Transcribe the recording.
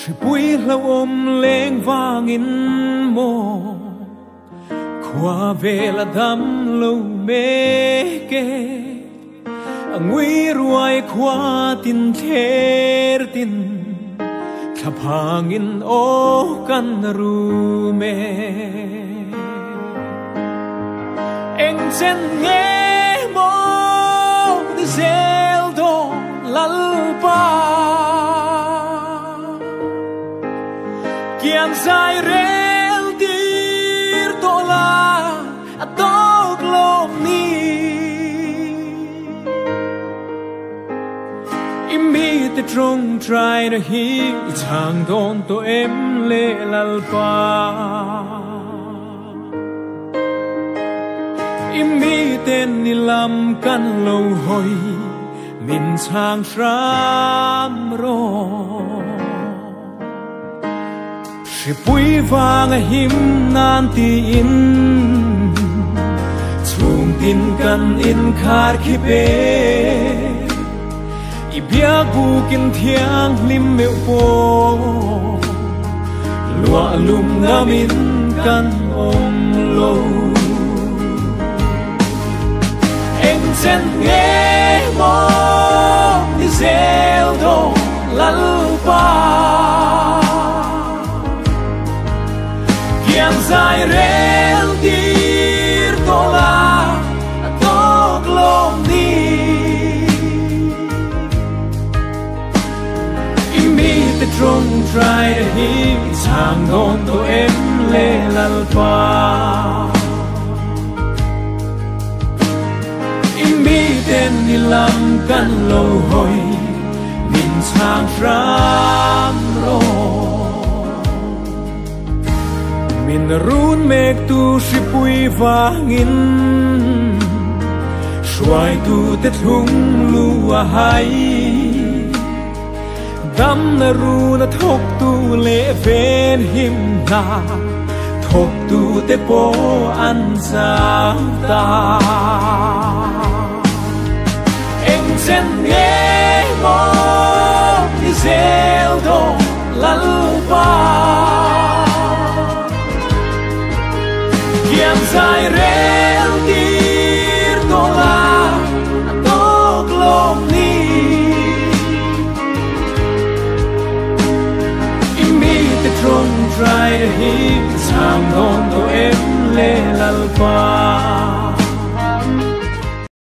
Hripui hlauhawm leng vangin maw khua vel a dam lo mek e. A ngui ruai khua tin thler tin thlaphangin aw kan rum e. Eng chen nge maw ni zel dawn Lalpa kiang zai rel tir tawh la a tawk lawm ni. I mite tawngtaina hi i chhang dawn tawh em le Lalpa. I miten ni lam kan lo hawi min chhang hram rawh. Hripui vanga him nan tiin chhung tin kan inkhar khip e. I biak bukin thianghlim meuh pawh luah lum ngamin kan awm lo. Eng chen nge maw ni zel dawn Lalpa kiang zai rel tir tawh la a tawk lawm ni. I mite tawngtaina hi i chhang dawn tawh em le Lalpa. I miten ni lam kan lo hawi min chhang hram rawh. Min run mek tu hripui vangin hruai tu te thlung lu a hai. Dam na ru na thawk tu leh ven him hna thawk tu te pawh an chau ta. Eng chen nge maw ni zel dawn Lalpa kiang zai rel tir tawh la a tawk lawm ni. I mite tawngtaina hi i chhang dawn tawh em le Lalpa.